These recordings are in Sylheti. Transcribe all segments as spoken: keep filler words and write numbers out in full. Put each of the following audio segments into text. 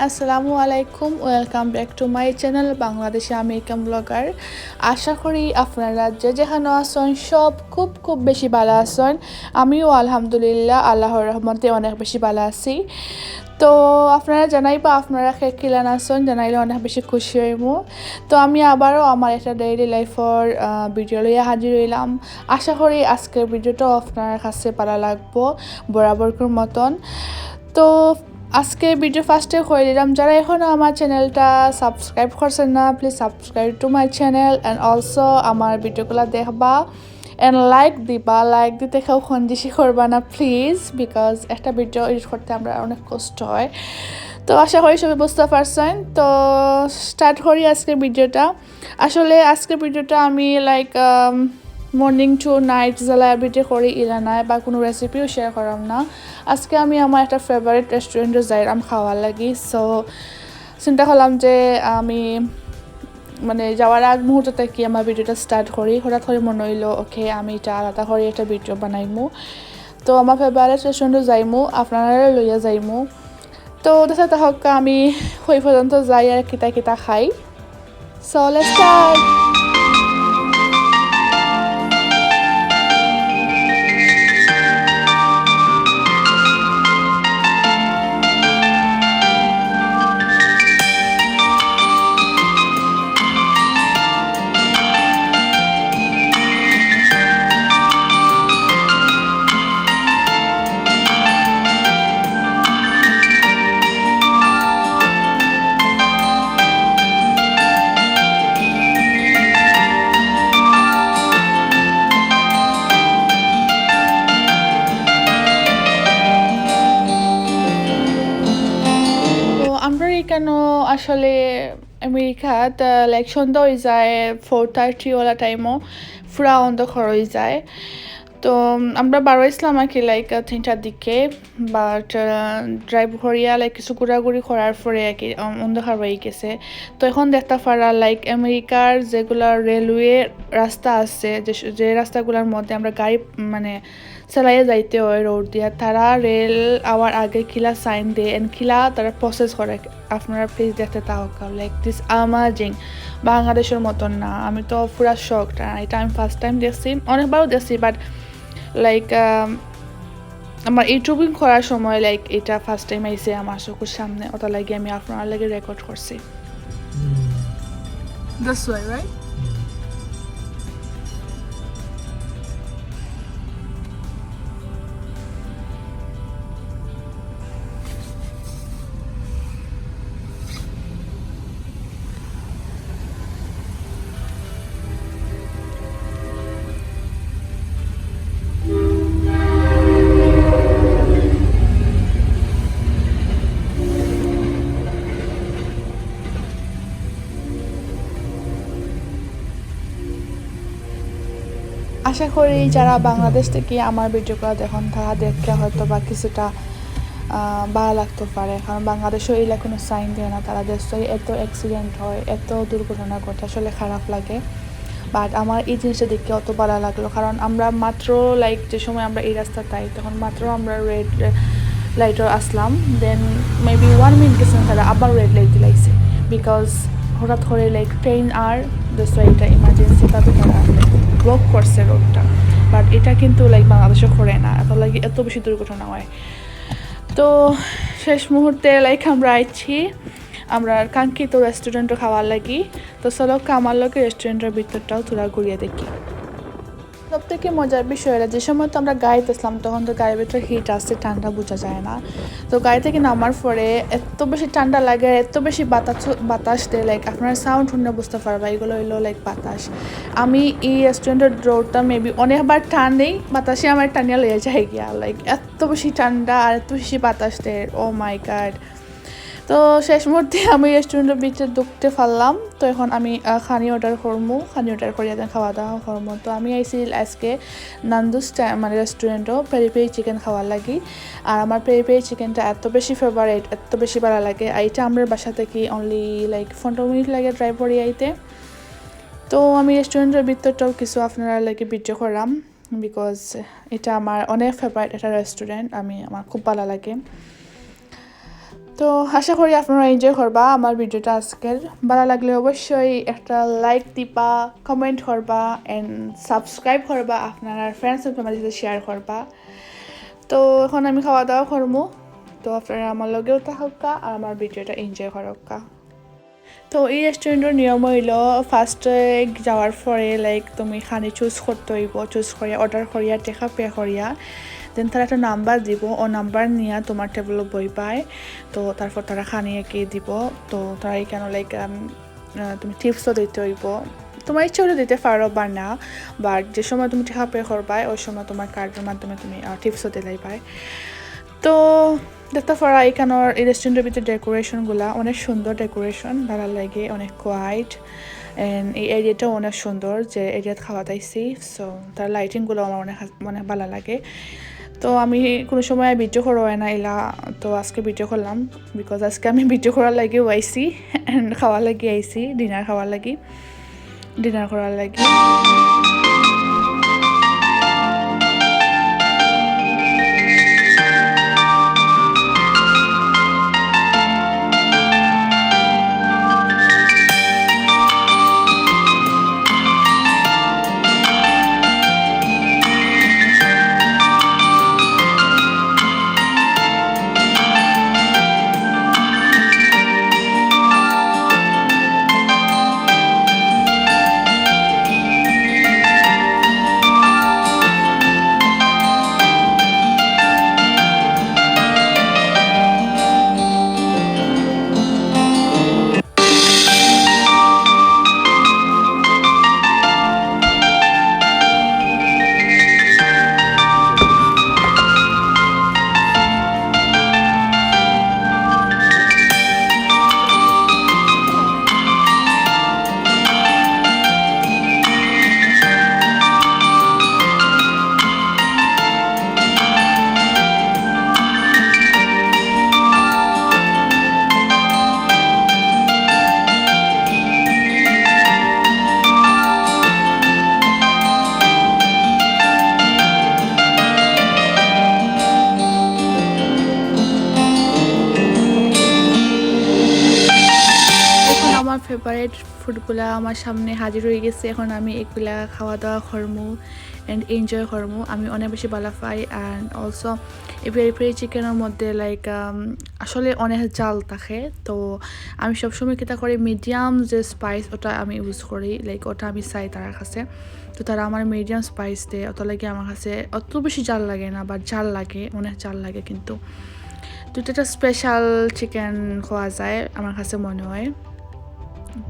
আসসালামু আলাইকুম, welcome back to my channel Bangladeshi American blogger. আশা করি আপনারা যে যেখানো আছইন সব খুব খুব বেশি ভালা আছইন। আমিও আলহামদুলিল্লাহ আল্লাহর রহমতে অনেক বেশি ভালা আছি। তো আপনারা জানাইবা আপনারা কে কিলান আছইন, জানাইলে অনেক বেশি খুশি অইমু। তো আমি আবারও আমার একটা ডেইলি লাইফর ভিডিও লইয়া হাজির অইলাম। আশা করি আজকের ভিডিওটাও আপনার কাছে ভালা লাগবো বরাবরকার মতন। তো আজকে ভিডিও ফার্স্টে কই দিলাম, যারা এখনো আমার চ্যানেলটা সাবস্ক্রাইব করছেন না, please subscribe to my channel and also আমার ভিডিওগুলা দেখবা and লাইক দিবা। লাইক দিতে কেউ কঞ্জুসি করবা না প্লিজ, বিকজ একটা ভিডিও এডিট করতে আমরা অনেক কষ্ট হয়। তো আশা করি সবাই বুঝতে পারছেন। তো স্টার্ট করি আজকে ভিডিওটা। আসলে আজকে ভিডিওটা আমি লাইক মর্নিং টু নাইট যেলা এভরিডে করি ইলা নায়, বা কোনো রেসিপিও শেয়ার করাম না। আজকে আমি আমার একটা ফেভারিট রেস্টুরেন্টে যাইরাম খাওয়ার লাগি। সো চিন্তা করলাম যে আমি মানে যাওয়ার আগ মুহূর্ত থাকি আমার ভিডিওটা স্টার্ট করি। হঠাৎ করে মনে হইলো, ওকে, আমি এটা আলাদা করে একটা ভিডিও বানাইমু। তো আমার ফেভারিট রেস্টুরেন্টে যাইমু, আপনারা লইয়া যাইমু। তো দেখা যাক আমি কই পর্যন্ত যাই আর কিতা কিতা খাই। So let's start. তো আমরা এখানো আসলে আমেরিকাত লাইক সন্ধ্যা হয়ে যায়, ফোর থার্টি ওলা টাইমও পুরা অন্ধকার হয়ে যায়। তো উম, আমরা বারোইছিলাম আর কি লাইক তিনটার দিকে, বাট ড্রাইভ করিয়া লাইক কিছু ঘোরাঘুরি করার পরে আর কি উম, অন্ধকার হয়ে গেছে। তো এখন দেখতে পারা লাইক আমেরিকার যেগুলা রেলওয়ে রাস্তা আছে, যে স- যে রাস্তাগুলোর মধ্যে আমরা গাড়ি উম, মানে চালাইয়া যাইতে হয় রোড দিয়া, তারা রেল আওয়ার আগে কিলা সাইন দেয় এন্ড কিলা তারা প্রসেস করে, আপনারা প্লিজ দেখতে থাকুক। লাইক দিস অ্যামেজিং, বাংলাদেশের মতন না। আমি তো পুরা শকড। এটা আমি ফার্স্ট টাইম দেখছি, অনেকবারও দেখছি, বাট লাইক আমার ইউটিউবিং করার সময় লাইক এটা ফার্স্ট টাইম আইছে আমার চোখের সামনে, ওটা লাগে আমি আপনার লাগে রেকর্ড করছি। This way, right? আশা করি যারা বাংলাদেশ থেকে আমার ভিডিওগুলো দেখেন, তারা দেখে হয়তো বা কিছুটা আহ, ভালো লাগতে পারে, কারণ বাংলাদেশও এইলা কোনো সাইন দেয় না। তারা দেশে এত অ্যাক্সিডেন্ট হয়, এত দুর্ঘটনা ঘটে, আসলে খারাপ লাগে। বাট আমার এই জিনিসটা দেখে অত ভালো লাগলো, কারণ আমরা মাত্র লাইক যে সময় আমরা এই রাস্তা তাই, তখন মাত্র আমরা রেড লাইটও আসলাম, দেন মেবি ওয়ান মিনিট গেছে না, তারা আবার রেড লাইট দিলাইছে, বিকজ হঠাৎ করে লাইক ট্রেন আর দ্যাটস ওয়াই এটা ইমার্জেন্সিভাবে তারা ব্লক করছে রোডটা। বাট এটা কিন্তু লাইক বাংলাদেশে করে না, এত লাগে এত বেশি দুর্ঘটনা হয়। তো শেষ মুহূর্তে লাইক আমরা আইছি আমরা কাঙ্ক্ষিত রেস্টুরেন্টও খাওয়ার লাগি। তো চলো আমার লগে রেস্টুরেন্টের ভিতরটাও থোড়া ঘুরিয়ে দেখি। সব থেকে মজার বিষয় হলো যে সময় তো আমরা গাড়িত আসলাম, তখন তো গাড়ির ভিতরে হিট আছে, ঠান্ডা বোঝা যায় না। তো গাড়ি থেকে নামার পরে এত বেশি ঠান্ডা লাগে, এত বেশি বাতাস বাতাস দেয়, লাইক আপনারা সাউন্ড শুনে বুঝতে পারবা এগুলো হইলো লাইক বাতাস। আমি এই রেস্টুরেন্টের ডোরটা মেবি অনেকবার টান দেই, বাতাসে আমার টানিয়া লইয়া যায় গিয়া, লাইক এত বেশি ঠান্ডা আর এত বেশি বাতাস দেয়, ও মাই গড। তো শেষ মুহূর্তে আমি রেস্টুরেন্টের ভিতরে ঢুকতে পারলাম। তো এখন আমি আহ, খানি অর্ডার করমু, খানি অর্ডার করিয়া দেন খাওয়া দাওয়া করমু। তো আমি আইছি আজকে নান্দুস টা- মানে রেস্টুরেন্টও পেরি পেরি চিকেন খাওয়ার লাগি। আর আমার পেরি পেরি চিকেনটা এত বেশি ফেভারিট, এত বেশি ভালো লাগে। আর এটা আমরা বাসা থেকে অনলি লাইক পনেরো মিনিট লাগে ড্রাইভ করি আইতে। তো আমি রেস্টুরেন্টের ভিতরটাও কিছু আপনারা লাগে ভিডিও করাম, বিকজ এটা আমার অনেক ফেভারিট একটা রেস্টুরেন্ট, আমি আমার খুব ভালো লাগে। তো আশা করি আপনারা এনজয় করবা আমার ভিডিওটা আজকের। ভালা লাগলে অবশ্যই একটা লাইক দিবা, কমেন্ট করবা and সাবস্ক্রাইব করবা, আপনারার ফ্রেন্ডস এন্ড ফ্যামিলির সাথে শেয়ার করবা। তো এখন আমি খাওয়া দাওয়া করমু, তো আপনারা আমার লগেউ থাকউক্কা আর আমার ভিডিওটা এনজয় করউক্কা। তো এই রেস্টুরেন্টর নিয়ম অইলো, ফার্স্টে যাওয়ার পরে লাইক তুমি খানি চুজ করতে অইবো, চুজ করিয়া অর্ডার করিয়া টেকা পে করিয়া দেন তারা একটা নাম্বার দিবো, ও নাম্বার নিয়া তোমার টেবলো বইবায়। তো তারপর তারা খানি এগিয়ে দিবো। তো তারা এখানো লাইক তুমি টিপসও দিতে অইবো, তোমার ইচ্ছা অইলে দিতে পারো বা না, বাট যে সময় তুমি টেকা পে করবায় ওই সময় তোমার কার্ডর মাধ্যমে তুমি টিপসও দিলাইবায়। তো দেখতা পারা এখানোর এই রেস্টুরেন্টর ভিতরে ডেকোরেশনগুলা অনেক সুন্দর ডেকোরেশন, ভালা লাগে, অনেক কোয়াইট। এন্ড এই এরিয়াটাও অনেক সুন্দর, যে এরিয়াত খাওয়াত আইছি। সো তার লাইটিংগুলো আমার অনেক হাস- অনেক ভালা লাগে। তো আমি কোনো সময় ভিডিও করা হয় না ইলা, তো আজকে ভিডিও করলাম, বিকজ আজকে আমি ভিডিও করার লাগিউ আইছি এন্ড খাওয়ার লাগি আইছি, ডিনার খাওয়ার লাগি, ডিনার করার লাগি। এখন আমার ফেভারিট ফুডগুলা আমার সামনে হাজির হয়ে গেছে। এখন আমি এগুলা খাওয়া দাওয়া করমু এন্ড এনজয় করমু। আমি অনেক বেশি ভালা পাই। অ্যান্ড অলসো এই পেরি পেরি চিকেনর মধ্যে লাইক আসলে অনেক ঝাল থাকে, তো আমি সবসময় কিতা করি, মিডিয়াম যে স্পাইস ওটা আমি ইউজ করি, লাইক ওটা আমি চাই তারার কাছে। তো তারা আমার মিডিয়াম স্পাইস দেয়, ওটা লাগে আমার কাছে অত বেশি ঝাল লাগে না, বাট ঝাল লাগে, অনেক ঝাল লাগে কিন্তু। তো এটা একটা স্পেশাল চিকেন খাওয়া যায় আমার কাছে মনে হয়।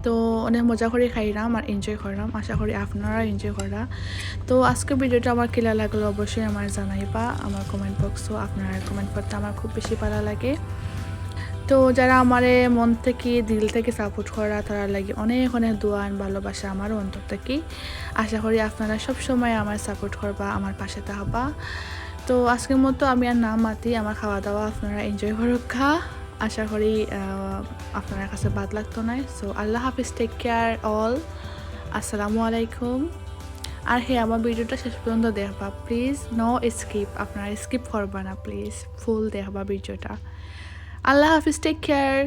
তো অনেক মজা করি খাইলাম আর এনজয় করলাম, আশা করি আপনারা এনজয় করা। তো আজকে ভিডিওটা আমার কিলা লাগলো অবশ্যই আমার জানাইবা আমার কমেন্ট বক্সও। আপনারা কমেন্ট করতে আমার খুব বেশি ভালা লাগে। তো যারা আমারে মন থেকে দিল থেকে সাপোর্ট করা, তারার লাগি অনেক অনেক দোয়া and ভালোবাসা আমার অন্তর থেকে। আশা করি আপনারা সব সময় আমার সাপোর্ট করবা, আমার পাশে থাকবা। তো আজকের মতো আমি আর না মাতি, আমার খাওয়া দাওয়া আপনারা এনজয় করুক্কা। আশা করি আপনারার কাছে বাদ লাগতো নায়। সো আল্লাহ হাফিজ, টেক কেয়ার অল, আসসালামু আলাইকুম। আর হ্যাঁ, আমার ভিডিওটা শেষ পর্যন্ত দেখবা প্লিজ, নো স্কিপ, আপনারা স্কিপ করবা না প্লিজ, ফুল দেখবা ভিডিওটা। আল্লাহ হাফিজ, টেক কেয়ার।